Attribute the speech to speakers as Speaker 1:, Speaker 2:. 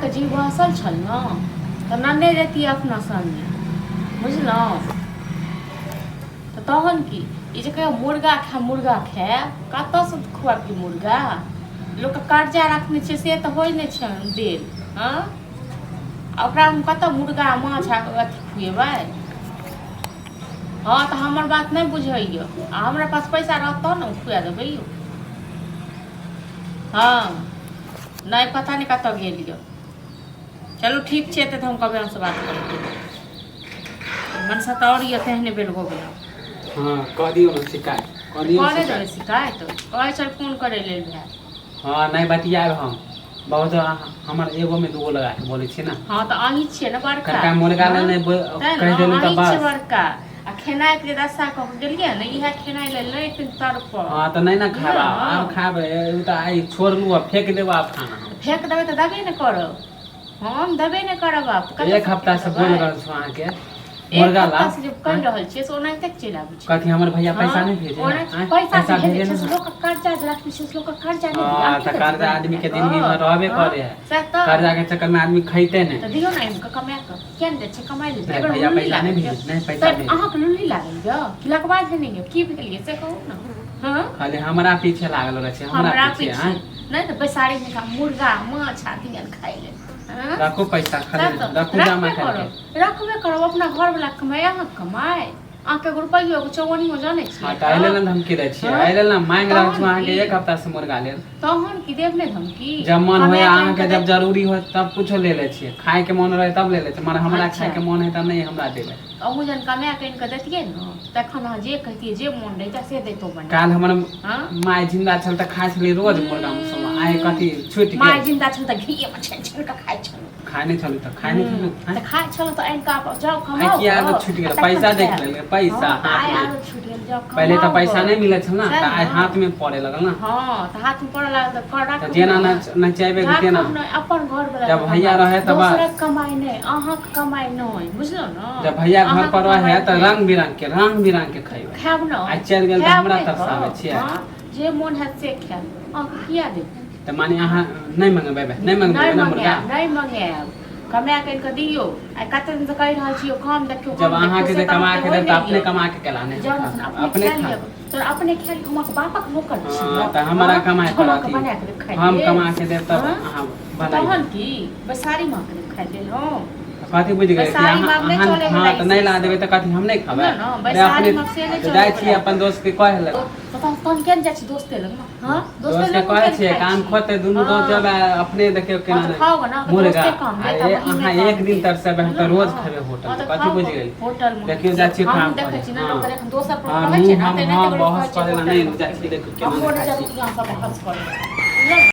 Speaker 1: भायके जीव बहसल छल ने तऽ नन्ने जैतियै अपना संगे, बुझलहुँ? तऽ तहन की ई जे कहियो मुर्गा खायब, मुर्गा खायब, कतऽसँ खुआबी मुर्गा? लोकके कर्जा रखने छियै से तऽ होइ नहि छै देल। हँ, आ ओकरा हम कतऽ मुर्गा माछ आ अथी खुएबै? हँ, तऽ हमर बात नहि बुझैए। आ हमरा पास पैसा रहत तहन ने खुआ देबै यौ। हँ, नहि पता नहि कतऽ गेल यऽ। चलू ठीक छै, तऽ हम कहबै हमसँ बात करब। मनसा तऽ आओर यऽ तेहने बेल हो गेल।
Speaker 2: हँ, कह दियौ ने शिकायत, कह दियौ।
Speaker 1: कऽ देबै शिकायत। कहै छल फोन करै लेल भाय।
Speaker 2: हँ, नहि बतियाएब हम बहुत। हमर एगो में दूगो लगा के बोलै छियै ने।
Speaker 1: हँ, तऽ अहीं छियै ने बड़का।
Speaker 2: कड़का मुर्गा लेल नहि कहि देलहुँ तऽ
Speaker 1: अहीं छियै
Speaker 2: बस।
Speaker 1: बड़का। आ खेनाइ के दशा कऽ के गेलियै ने, इएह खेनाइ लेल नहि एखन तड़पऽ।
Speaker 2: हँ, तऽ नहि ने खायब आब। आब खायब ओ तऽ आइ छोड़लहुँ, आब फेंक देब आब खाना हम।
Speaker 1: फेक देबै तऽ देबे नहि करब, हम देबे नहि करब आब। तऽ
Speaker 2: एक
Speaker 1: कतऽसँ
Speaker 2: हफ्ता से
Speaker 1: देबै?
Speaker 2: बोल रहल छौ अहाँके
Speaker 1: एक
Speaker 2: मुर्गा ला।
Speaker 1: हफ्ता से जे कहि रहल छियै से ओनाहिते चलि आबै छै।
Speaker 2: कथी हमर भैया पैसा नहि भेजे?
Speaker 1: ओना
Speaker 2: आँय?
Speaker 1: पैसा जे
Speaker 2: पैसा
Speaker 1: भेजै
Speaker 2: भेजे
Speaker 1: छै से
Speaker 2: ने।
Speaker 1: लोकके कर्जा जे रखने छै से लोकके कर्जा नहि दिअ।
Speaker 2: हँ,
Speaker 1: अहाँ की
Speaker 2: तऽ
Speaker 1: करै
Speaker 2: कर्जा
Speaker 1: छी
Speaker 2: आदमी के
Speaker 1: बना
Speaker 2: जिंदगी
Speaker 1: कऽ?
Speaker 2: में रहबे
Speaker 1: हँ,
Speaker 2: करे है।
Speaker 1: सएह तऽ।
Speaker 2: कर्जा के चक्कर में आदमी खैते नहि।
Speaker 1: तऽ दियौ ने आनि कऽ, कमा कऽ किया नहि दै छै? कमाइ लेल
Speaker 2: नहि
Speaker 1: एकर
Speaker 2: भैया
Speaker 1: लुल्ली
Speaker 2: पैसा नहि
Speaker 1: लागल
Speaker 2: भेज
Speaker 1: यऽ।
Speaker 2: नहि पैसा
Speaker 1: तऽ
Speaker 2: भेज।
Speaker 1: अहाँके लुल्ली लागल यऽ कि लकवा धेने यऽ? की भेल यऽ से कहू ने। हँ,
Speaker 2: खाली हमरा पीछे लागल रहै छै, हमरा
Speaker 1: हमरा
Speaker 2: पीछे।
Speaker 1: पीछे
Speaker 2: आँय?
Speaker 1: नहि तऽ बैसारी में मुर्गा माछ आदमी खाइ लेल। हँ,
Speaker 2: रखू पैसा खाली।
Speaker 1: सएह तऽ।
Speaker 2: रखू जमा
Speaker 1: रखबे
Speaker 2: करके।
Speaker 1: करब, रखबे करब। अपना घर वाला कमाइ, अहाँके कमाइ? अहाँके एगो रुपैयो, एगो चौअनियो जानै
Speaker 2: हँ,
Speaker 1: छियै?
Speaker 2: तऽ एहि लेल ने धमकी दै छियै।
Speaker 1: हँ?
Speaker 2: एहि लेल ने मांगि रहल
Speaker 1: तहन
Speaker 2: छी अहाँके
Speaker 1: की?
Speaker 2: एक हफ्ता से मुर्गा लेल।
Speaker 1: तहन की, देब ने धमकी?
Speaker 2: जब मन
Speaker 1: कमाए
Speaker 2: होय
Speaker 1: कऽ आनि
Speaker 2: अहाँके
Speaker 1: कऽ
Speaker 2: जब जरूरी होय तब कुछो ले लै छियै। खायके मन रहै तब ले लै छियै, मगर हमरा खायके मन है तब नहि हमरा देबै।
Speaker 1: अहूँ जहन कमाए कऽ आनि कऽ दैतियै ने, तखन अहाँ जे कहितियै, जे मोन रहितै से दैतहुँ बना।
Speaker 2: काल्हि हमर
Speaker 1: हँ
Speaker 2: माय जिंदा छल तऽ खाइ छलियै रोज मुर्गा मसल्ला, आइ कथी छुटि
Speaker 1: माय
Speaker 2: गेल?
Speaker 1: जिंदा छल तऽ घीएमे छानि छानि कऽ खाइ छलहुँ।
Speaker 2: खाइ नहि छलहुँ तऽ खाइ नहि छलहुँ?
Speaker 1: तऽ खाइ छलहुँ तऽ आनि कऽ जाउ
Speaker 2: आइ
Speaker 1: कमाउ
Speaker 2: किया
Speaker 1: गऽ,
Speaker 2: आदत छुटि
Speaker 1: आ
Speaker 2: गेल?
Speaker 1: तखन
Speaker 2: पैसा देख
Speaker 1: खायब।
Speaker 2: लेलियै पैसा
Speaker 1: हँ, तऽ
Speaker 2: हाथ
Speaker 1: आइ
Speaker 2: में।
Speaker 1: आदत छुटि गेल, जाउ
Speaker 2: पहिले तऽ
Speaker 1: कमाउ
Speaker 2: पैसा
Speaker 1: गऽ।
Speaker 2: नहि मिलै छल ने।
Speaker 1: सएह
Speaker 2: तऽ आइ
Speaker 1: ने।
Speaker 2: हाथ में पड़े लगल ने।
Speaker 1: हँ, तऽ हाथ में पड़ऽ लागल तऽ कर
Speaker 2: तऽ
Speaker 1: राखब
Speaker 2: जेना
Speaker 1: ने।
Speaker 2: नचेबै तेना।
Speaker 1: राखब ने अपन घर वाला
Speaker 2: जब भैया रहे तऽ बस।
Speaker 1: दोसरक कमाइ नहि, अहाँके कमाइ नहि, बुझलहुँ ने?
Speaker 2: जब भैया घर
Speaker 1: अहाँके
Speaker 2: पर रहे
Speaker 1: कमाइ
Speaker 2: तऽ
Speaker 1: नहि।
Speaker 2: रंग बिरंग के, रंग बिरंग के खैबै।
Speaker 1: खायब ने।
Speaker 2: आइ चलि गेल तऽ
Speaker 1: खायब
Speaker 2: हमरा
Speaker 1: नहि
Speaker 2: तरसाबै
Speaker 1: तऽ।
Speaker 2: छियै?
Speaker 1: हँ, जे मोन हैत से खायब, अहाँके किया देब?
Speaker 2: तऽ माने अहाँ नहि मंगेबै, नहि मंगेबै
Speaker 1: नहि
Speaker 2: ने मुर्गा?
Speaker 1: मंगायब, नहि मंगायब। कमा कऽ आनि कऽ दियौ। आइ कते दिनसँ कहि रहल छी यौ, काम देखियौ,
Speaker 2: जब
Speaker 1: काम
Speaker 2: अहाँके
Speaker 1: देखियौ,
Speaker 2: जे
Speaker 1: से तऽ
Speaker 2: कमा
Speaker 1: अहाँके
Speaker 2: के
Speaker 1: होइ
Speaker 2: देब तऽ
Speaker 1: नहि
Speaker 2: अपने
Speaker 1: यऽ।
Speaker 2: कमा के केला नहि
Speaker 1: जाउ ने,
Speaker 2: खायब?
Speaker 1: अपने
Speaker 2: अपने
Speaker 1: खा
Speaker 2: खा
Speaker 1: लिअ। तोरा अपने खा लिअ, हम अहाँके बापक नौकर छी?
Speaker 2: हँ, तऽ हमरा
Speaker 1: हँ?
Speaker 2: कमाइ
Speaker 1: जे हम अहाँके
Speaker 2: पड़त।
Speaker 1: बना कऽ देब खाइ
Speaker 2: हम
Speaker 1: लेल?
Speaker 2: कमा के देब तब
Speaker 1: हँ?
Speaker 2: अहाँ बनाइबै।
Speaker 1: तहन की, बैसारी माँके देब खाइ लेल हम?
Speaker 2: कथी बुझि गेलै कि
Speaker 1: बैसारी
Speaker 2: अहाँ
Speaker 1: माँग नहि
Speaker 2: अहाँ
Speaker 1: चलै
Speaker 2: हँ
Speaker 1: वला
Speaker 2: तऽ
Speaker 1: ई
Speaker 2: नहि
Speaker 1: से
Speaker 2: ला देबै
Speaker 1: सब।
Speaker 2: तऽ कथी हम नहि खाबै?
Speaker 1: बुझलहुँ ने?
Speaker 2: अरे
Speaker 1: बैसारी
Speaker 2: अपने
Speaker 1: माँग से नहि
Speaker 2: तऽ
Speaker 1: चलै
Speaker 2: जाइ छियै
Speaker 1: वला।
Speaker 2: अपन दोस्त के कहै लए।
Speaker 1: तऽ तहन तहन किया नहि जाइ छी दोस्ते लग? हँ, दोस्ते
Speaker 2: दोस्त के
Speaker 1: लग
Speaker 2: कहै
Speaker 1: किया नहि
Speaker 2: छियै
Speaker 1: खाइ
Speaker 2: काम
Speaker 1: छी?
Speaker 2: खोते दुनू दोस्त
Speaker 1: हँ।
Speaker 2: जेबै, अपने देखियौ
Speaker 1: हँ
Speaker 2: केना
Speaker 1: तऽ
Speaker 2: नहि
Speaker 1: खाउ ने, अहाँके
Speaker 2: मुर्गा
Speaker 1: दोस्ते काम
Speaker 2: आ
Speaker 1: देत आ महीमे
Speaker 2: अहाँ
Speaker 1: काम
Speaker 2: एक दिन
Speaker 1: देत।
Speaker 2: तरसेबै, हम तऽ
Speaker 1: बुझलहुँ
Speaker 2: रोज
Speaker 1: ने?
Speaker 2: खेबै होटल
Speaker 1: हँ
Speaker 2: मे।
Speaker 1: तऽ
Speaker 2: कथी
Speaker 1: खाउ
Speaker 2: बुझि गेल?
Speaker 1: होटल मे।
Speaker 2: देखियौ जाइ छियै
Speaker 1: हमहूँ
Speaker 2: काम
Speaker 1: देखै
Speaker 2: करे।
Speaker 1: छी ने
Speaker 2: हँ
Speaker 1: लोक जखन दोसर पर
Speaker 2: हँ
Speaker 1: रहै छै
Speaker 2: मुँह
Speaker 1: ने
Speaker 2: हम
Speaker 1: तऽ
Speaker 2: हँ
Speaker 1: एनाहिते लोक
Speaker 2: बहस
Speaker 1: कहै छै
Speaker 2: करै लए
Speaker 1: होटल
Speaker 2: नहि
Speaker 1: मे
Speaker 2: जाइ छियै,
Speaker 1: खेबै।
Speaker 2: देखियौ केना
Speaker 1: हमरो
Speaker 2: नहि
Speaker 1: नहि
Speaker 2: खाइ
Speaker 1: जाय
Speaker 2: छी।
Speaker 1: अहाँ सब बहस करै। बुझलहुँ ने?